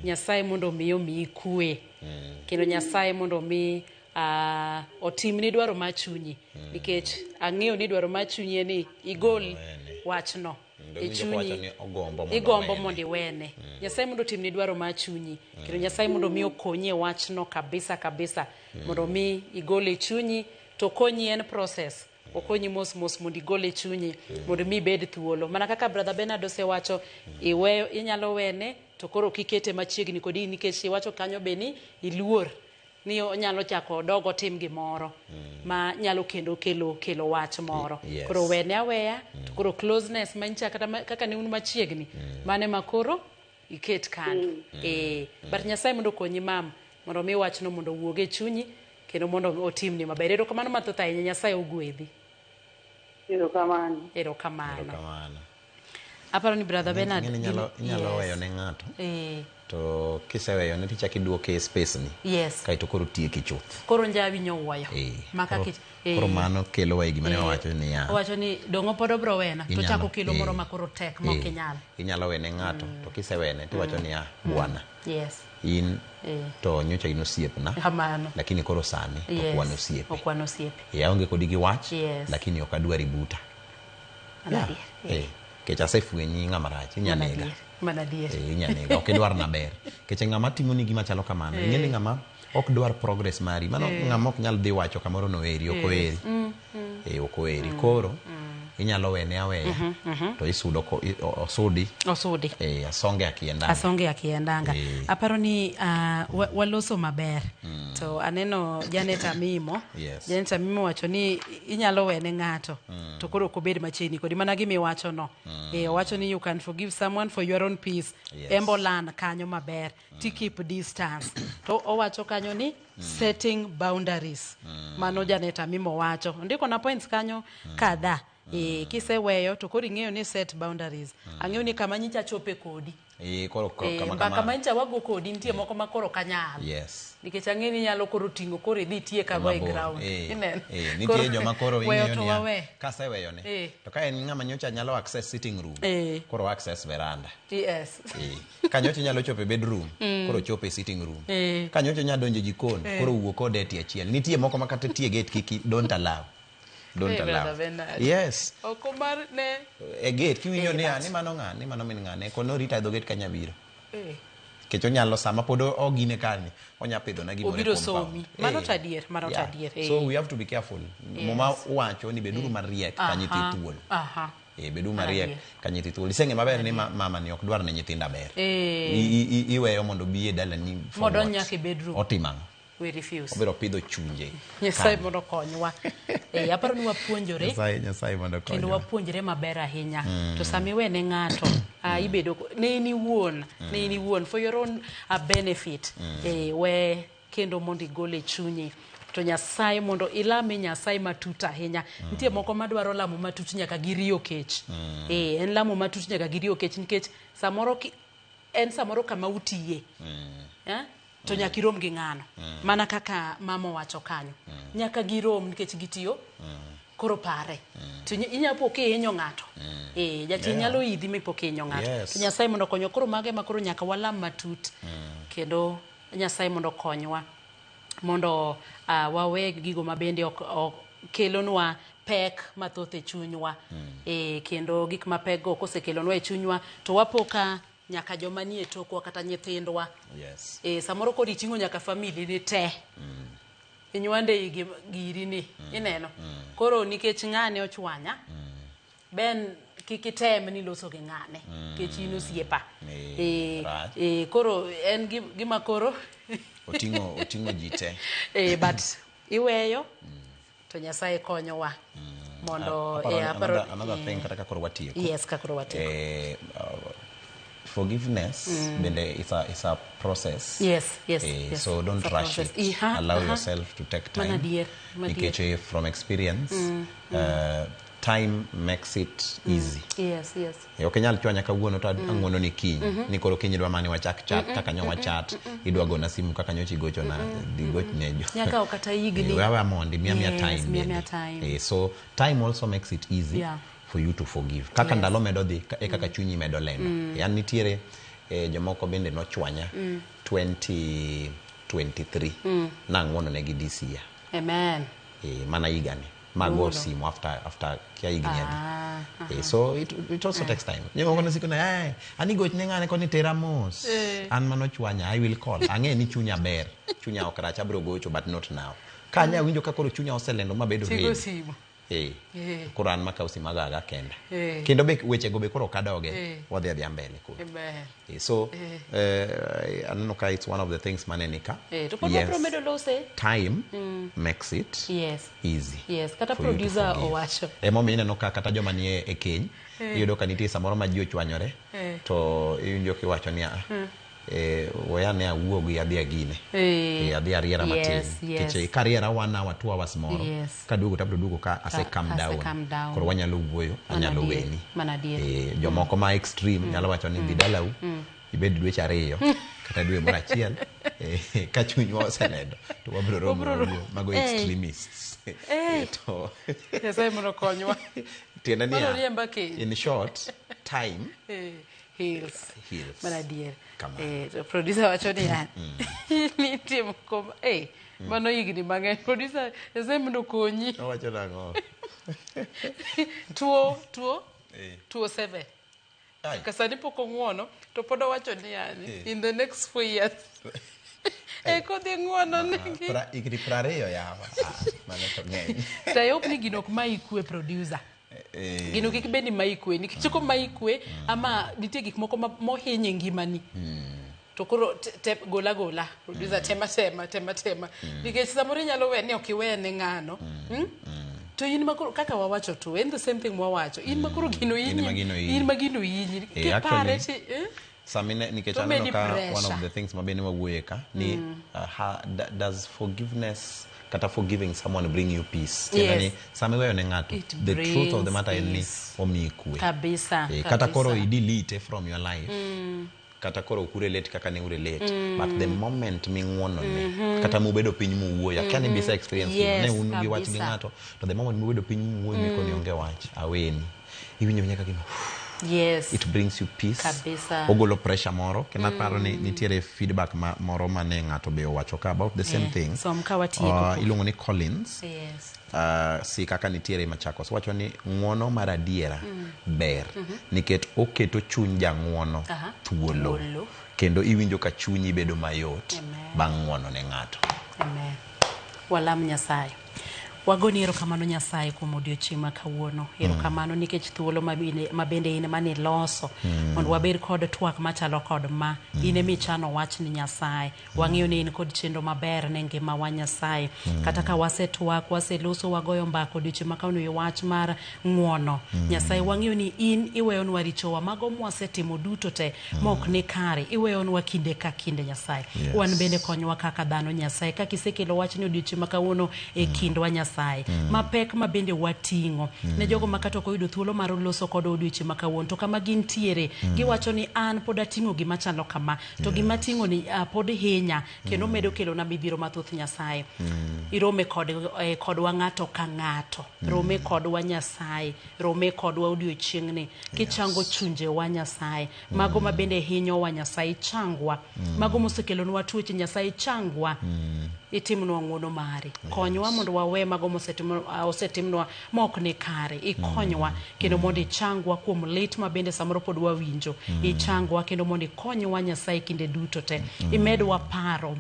Speaker 1: Nyasaye mondo omi omiyi kwe. Kendo Nyasaye mondo omi otimni dwaro mar chunyi. Nikech ang'eyo ni dwaro mar chunyi en ni igol wachno
Speaker 2: Ndo
Speaker 1: e
Speaker 2: winjo
Speaker 1: chunyi.
Speaker 2: kowacho ni ogombo mondo
Speaker 1: Igombo
Speaker 2: owene.
Speaker 1: mondo iwene. Nyasaye mondo otimni dwaro mar chunyi. Kendo Nyasaye mondo omi okonyi e wachno kabisa kabisa. Mondo omi igole e chunyi, to konyi en process. Okonyi mos mos mondo igole e chunyi, mondo mi ibed thuolo. Mana kaka Brother Bernard osewacho, iweyo, inyalo wene, to koro kikete machiegni kodi nikech iwacho kanyo be ni iluor ni onyalo chako dog otim gimoro ma nyalo kendo kelo wach moro. Koro wene aweya, to koro closeness manyicha kata kaka ne un machiegni, mane ma koro iket kando. But Nyasaye mondo okonyi mam, mondo mi wachno mondo owuog e chunyi, kendo mondo otimni maber. Erokamano mathoth ahinya, Nyasaye ogwedhi.
Speaker 4: Erokamano.
Speaker 1: Erokamano.
Speaker 2: Erokamano.
Speaker 1: Aparo ni Brother Bernard
Speaker 2: Ing'eni inyalo weyo ne ng'ato. To kiseweyone tichako iduoke e space ni. Kaeto koro tieki chuth.
Speaker 1: Koro njawi nyowuoyo. Maka
Speaker 2: Koro mano kelo wa e gima ne wawacho niya.
Speaker 1: Owacho ni dong'o pod obro wena, to chako kelo moro ma koro tek ma ok inyal.
Speaker 2: Inyalo wene ng'ato, to kisewene tiwacho niya, bwana. In to nyocha in osiepna.
Speaker 1: Kamano.
Speaker 2: Lakini koro sani ok wan osiepe.
Speaker 1: Ok wan osiepe.
Speaker 2: Aonge kodi gi wach, lakini ok adwari buta.
Speaker 1: Mano adier.
Speaker 2: Nikech asefwenyi ng'ama rach, inya
Speaker 1: Mano
Speaker 2: nega.
Speaker 1: adier. Mano adier.
Speaker 2: Inya nega, ok idwar na ber. Nikech ng'ama timoni gima chalo kamano, ing'e ni ng'ama ok dwar progress mari, mano ng'ama ok nyal dhi wacho kamoro no eri, ok oeri. Ok oeri. Koro, inyalo wene aweya, to isudo ko, i, o, osudi.
Speaker 1: Osudi.
Speaker 2: Asonge akiendanga.
Speaker 1: Asonge akiendanga. Aparo ni waloso maber. To aneno Janet Amimo. Janet Amimo wacho ni inyalo wene ng'ato. To koro ok obed machiegni kodi. Mana gima iwacho no. Owacho ni you can forgive someone for your own peace. Embo lan kanyo maber. Ti keep distance. To owacho kanyo ni setting boundaries. Mano Janet Amimo wacho. Ondiko na points kanyo kadhaa. Kiseweyo to koro ing'eyo ni set boundaries. Ang'eyo ni kama nyicha chope kodi.
Speaker 2: Koro kama
Speaker 1: Mbaka
Speaker 2: kama.
Speaker 1: ma nyicha wago kodi nitie moko ma koro kanyal. Nikech ang'e ni inyalo koro ting'o koro idhi itie ka go e
Speaker 2: Mabor.
Speaker 1: ground. Ineno?
Speaker 2: Nitie
Speaker 1: Koro
Speaker 2: joma koro
Speaker 1: weyo
Speaker 2: ing'eyo
Speaker 1: to
Speaker 2: niya,
Speaker 1: wawe.
Speaker 2: kaseweyone. To ka en ng'ama nyocha nyalo access sitting room, koro access veranda. Ka nyocha nyalo chopo e bedroom, koro chopo e sitting room. Ka nyocha nyalo donjo e jikon, koro wuo kode e tie achiel. Nitie moko ma kata tie gate kik don't allow. Don't
Speaker 1: Hey,
Speaker 2: allow.
Speaker 1: Brother Bernard.
Speaker 2: Yes.
Speaker 1: Oko mar ne
Speaker 2: E gate kiwinjo
Speaker 1: Eh,
Speaker 2: niya,
Speaker 1: but
Speaker 2: ni mano ng'a, ni mano min ng'ane, kono rita e dho gate kanya biro.
Speaker 5: Nikech onyalo sama pod ogine kani, onya pidho na gimoro e
Speaker 1: Obiro
Speaker 5: compound.
Speaker 1: somi. Mano to adier, mano to adier, eh.
Speaker 5: So we have to be careful. Muma wacho ni beduru mariek ka nyithi thuol. Beduru mariek
Speaker 1: Adier.
Speaker 5: ka nyithi thuol. Iseng'e maber ni mama ni ok dwar ne nyithinda ber. Iweyo mondo obi e dalani for
Speaker 1: Modonj
Speaker 5: what?
Speaker 1: nyaka e bedroom.
Speaker 5: Otim ang'o?
Speaker 1: We refuse.
Speaker 5: Obiro pidho chunje.
Speaker 1: Nyasaye
Speaker 5: kanyo.
Speaker 1: mondo okonywa. Aparo ni wapuonjore.
Speaker 5: Nyasaye mondo
Speaker 1: Kendo
Speaker 5: okonywa.
Speaker 1: wapuonjre maber ahinya. To sama iwene ng'ato, ibedo ne in iwuon, ne in iwuon for your own benefit. We kendo mondo igol e chunyi. To Nyasaye mondo ilame Nyasaye matut ahinya. Nitie moko madwaro lamo matut nyaka giriyo kech. En lamo matut nyaka giriyo kech nikech samoro en samoro kama utiye. To nyaka irom gi ng'ano. Mana kaka mama owacho kanyo. Nyaka girom nikech gitiyo. Koro pare. To inyalo po kihinyo ng'ato. Jachien nyalo idhi mipo kihinyo ng'ato. To Nyasaye mondo okonywa. Koro mago ema koro nyaka walam matut. Kendo Nyasaye mondo okonywa. Mondo wawe gigo ma bende ok kelonwa pek mathoth e chunywa. Kendo gik mapek go kosekelonwa e chunywa to wapo ka nyaka joma nie tokwa kata nyithindwa. Samoro koro iting'o nyaka family ni te. Inywande i giri ni, ineno. Koro nikech ng'ane ochwanya, Ben kik item ni loso gi ng'ane, nikech in osiepa.
Speaker 5: Rach.
Speaker 1: Koro en gima koro
Speaker 5: Oting'o ji te.
Speaker 1: But iweyo to Nyasaye konyowa. Mondo, aparo
Speaker 5: Another thing kata ka koro watieko.
Speaker 1: Yes, ka koro watieko.
Speaker 5: Forgiveness bende is a process.
Speaker 1: Yes, yes, yes.
Speaker 5: So don't
Speaker 1: It's a
Speaker 5: rush
Speaker 1: process.
Speaker 5: it. Allow yourself to take time.
Speaker 1: Mana dier, mana dier.
Speaker 5: Nikech from experience, time makes it easy.
Speaker 1: Yes, yes.
Speaker 5: Ok inyal chwanya kawuono to ang'uono ni kiny. Ni koro kiny idwa mani wachak chat kaka nyo wachat. Idwa gona simu kaka nyocha igochona, dhi gochne jo.
Speaker 1: Nyaka ok kata higni.
Speaker 5: Wewe mondi, miya miya
Speaker 1: Yes,
Speaker 5: time
Speaker 1: miya miya
Speaker 5: bende.
Speaker 1: time.
Speaker 5: So time also makes it easy for you to forgive. Kaka ndalo medo dhi, e kaka chunyi medo lendo. An nitiere jomoko bende nochwanya 2023. Nang'uono negi this year.
Speaker 1: Amen.
Speaker 5: Mana higani. Mago
Speaker 1: Ng'uono.
Speaker 5: simu after kia higni adi. So it also takes time. Jomoko nosiko na, ani gochne ng'ane koni tera mos. An manochwanya, I will call. Ang'e ni chunya ber. Chunya ok rach, abiro gocho, but not now. Ka anya winjo ka koro chunya oselendo mabedo
Speaker 1: Tigo
Speaker 5: ready.
Speaker 1: simu.
Speaker 5: Koro an makawo simu ago aga kenda. Kendo be wechego be koro ok adoge, wadhi adhiya mbele koro.
Speaker 1: Amen.
Speaker 5: So, aneno ka it's one of the things maneni ka.
Speaker 1: To pod
Speaker 5: Yes.
Speaker 1: wabiro medo lose.
Speaker 5: Time makes it easy.
Speaker 1: Yes, kata
Speaker 5: for you to
Speaker 1: producer
Speaker 5: forgive.
Speaker 1: owacho.
Speaker 5: Emomiyo ineno ka kata joma nie e keny, iyudo ka nitie samoro ma ji ochwanyore, to iwinjo kiwacho niya, weya ne awuo gi adhi agine. Adhi ariera matin. Nikech ka ariera 1 hour, 2 hours moro, kaduogo to abiro duogo ka ase calm
Speaker 1: Ase
Speaker 5: down.
Speaker 1: calm down.
Speaker 5: Koro wanyalo wuoyo, anyalo weni.
Speaker 1: Mana adier.
Speaker 5: Jomoko ma extreme nyalo wacho ni dhi dalau, ibed dweche ariyo, kata dwe moro achiel, ka chunywa oselendo, to wabiro romo
Speaker 1: Wabiro
Speaker 5: wawuo. Mago extremists. To
Speaker 1: Nyasaye mondo okonywa.
Speaker 5: Tiende niya,
Speaker 1: Mano riemba keny.
Speaker 5: in short, time
Speaker 1: Heals.
Speaker 5: heals.
Speaker 1: Mana adier.
Speaker 5: Kamano.
Speaker 1: To producer wacho niya, nitie moko ma, mano higni mang'eny. Producer, Nyasaye mondo okonyi.
Speaker 5: Owacho nang'o?
Speaker 1: Tuo, tuo 7.
Speaker 5: Ai.
Speaker 1: Ka sani pok ong'uono, to pod owacho niya, in the next 4 years. Kodhi ng'uono negi.
Speaker 5: Higni 20 yawa. Mano to ng'eny.
Speaker 1: To I hope ni gino ok mayi kwe, producer. Gino kik bed ni mayi kwe, nikech komayi kwe, ama nitie gik moko mohinyo e ngimani. To koro gola gola, producer, tema tema, tema tema. Nikech samoro inyalo we ni ok iwe ne ng'ano. To in makoro, kaka wawacho to, en the same thing mwawacho. In makoro gino
Speaker 5: In
Speaker 1: inyi.
Speaker 5: ma gino inyi.
Speaker 1: In ma gino inyi. Kipare
Speaker 5: Actually,
Speaker 1: ti, eh?
Speaker 5: Samine, nikech
Speaker 1: To
Speaker 5: aneno
Speaker 1: many
Speaker 5: ka one of
Speaker 1: pressure.
Speaker 5: the things mabende wawuoye ka, ni, does forgiveness, kata forgiving someone bring you peace? Tiende ni, sama iweyo ne ng'ato,
Speaker 1: It
Speaker 5: the truth of the
Speaker 1: brings
Speaker 5: matter en ni
Speaker 1: peace.
Speaker 5: omiyi kwe.
Speaker 1: Kabisa,
Speaker 5: Kata koro
Speaker 1: kabisa.
Speaker 5: i-delete from your life. Kata koro ok urelate kaka ne urelate. But the moment ming'uono ne, kata mubedo piny muwuoyo, akia ni bisa experience ni, ne un gi wach gi ng'ato, to the moment mubedo piny muwuoyo mikoni onge wach, aweni. Iwinjo nyaka gima, It brings you peace.
Speaker 1: Kabisa.
Speaker 5: Ogolo pressure moro. Kendo aparo ni nitiere feedback moro mane ng'ato be owacho ka about the same thing.
Speaker 1: Som ka watieko.
Speaker 5: Iluongo ni Collins. Si kaka nitiere Machakos. Wacho ni ng'uono mar adiera ber. Nikech oketo chuny jang'uono thuolo.
Speaker 1: Thuolo.
Speaker 5: Kendo iwinjo ka chunyi bedo mayot
Speaker 1: Amen.
Speaker 5: bang' ng'uono ne ng'ato.
Speaker 1: Amen. Walam Nyasaye. Wagoni erokamano Nyasaye kuom odiochieng' ma kawuono. Erokamano nikech thuolo ma bende in ema niloso mondo wabed kod twak machalo kod ma. In ema ichano wach ni Nyasaye. Wang'eyo ni in kod chenro maber ne ngimawa Nyasaye. Kata ka wasetwak, waseloso, wagoyo mbaka odiochieng' ma kawuono e wach mar ng'uono. Nyasaye wang'eyo ni in iweyonwa richowa mago mwasetimo duto te mok ni kare. Iweyonwa kinde ka kinde Nyasaye.
Speaker 5: Yes.
Speaker 1: Wan bende konywa kaka dhano Nyasaye. Kaka isekelo wachni odiochieng' ma kawuono e kindwa Nyasaye. Mapek ma bende wating'o. Ne jogo ma kata ok oyudo thuolo mar loso kodwa odiochieng' ma kawuono. To kama gintiere, giwacho ni an pod ating'o gima chalo kama. To gima ating'o ni pod hinya kendo medo kelona midhiero mathoth Nyasaye. Irome kodwa ng'ato ka ng'ato. Rome kodwa Nyasaye. Rome kodwa odiochieng'ni. Kichango chunjewa Nyasaye. Mago ma bende hinyowa Nyasaye changwa. Mago mosekelonwa tuoche Nyasaye changwa. Itimnwa ng'uono mari. Konywa mondo wawe mago osetimnwa ma ok ni kare. Ikonywa kendo mondo ichangwa kuom lit ma bende samoro pod wawinjo. Ichangwa kendo mondo ikonywa Nyasaye kinde duto te. Imedwa paro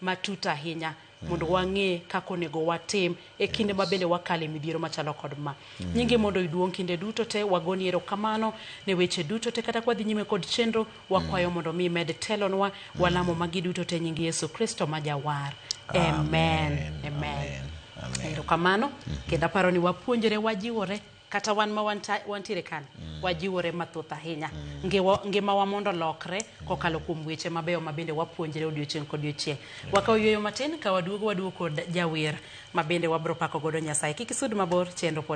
Speaker 1: matut ahinya mondo wang'e kaka onego watim e kinde ma bende wakale midhiero machalo kod ma. Nyingi mondo iduong' kinde duto te, wagoni erokamano ne weche duto te, kata kwadhi nyime kod chenro, wakwayo mondo mi imed telonwa, walamo magi duto te nying Yesu Kristo ma jawar. Amen. Amen.
Speaker 5: Amen.
Speaker 1: Erokamano. Kendo aparo ni wapuonjore, wajiwore, kata wan ma wantiere kan, wajiwore mathoth ahinya. Ngimawa mondo olokre kokalo kuom weche mabeyo ma bende wapuonjre odiochieng' kodiochieng'. Wakawo yueyo matin ka waduogo waduogo kod jawer ma bende wabro pako godo Nyasaye. Kik isud mabor, chenro pod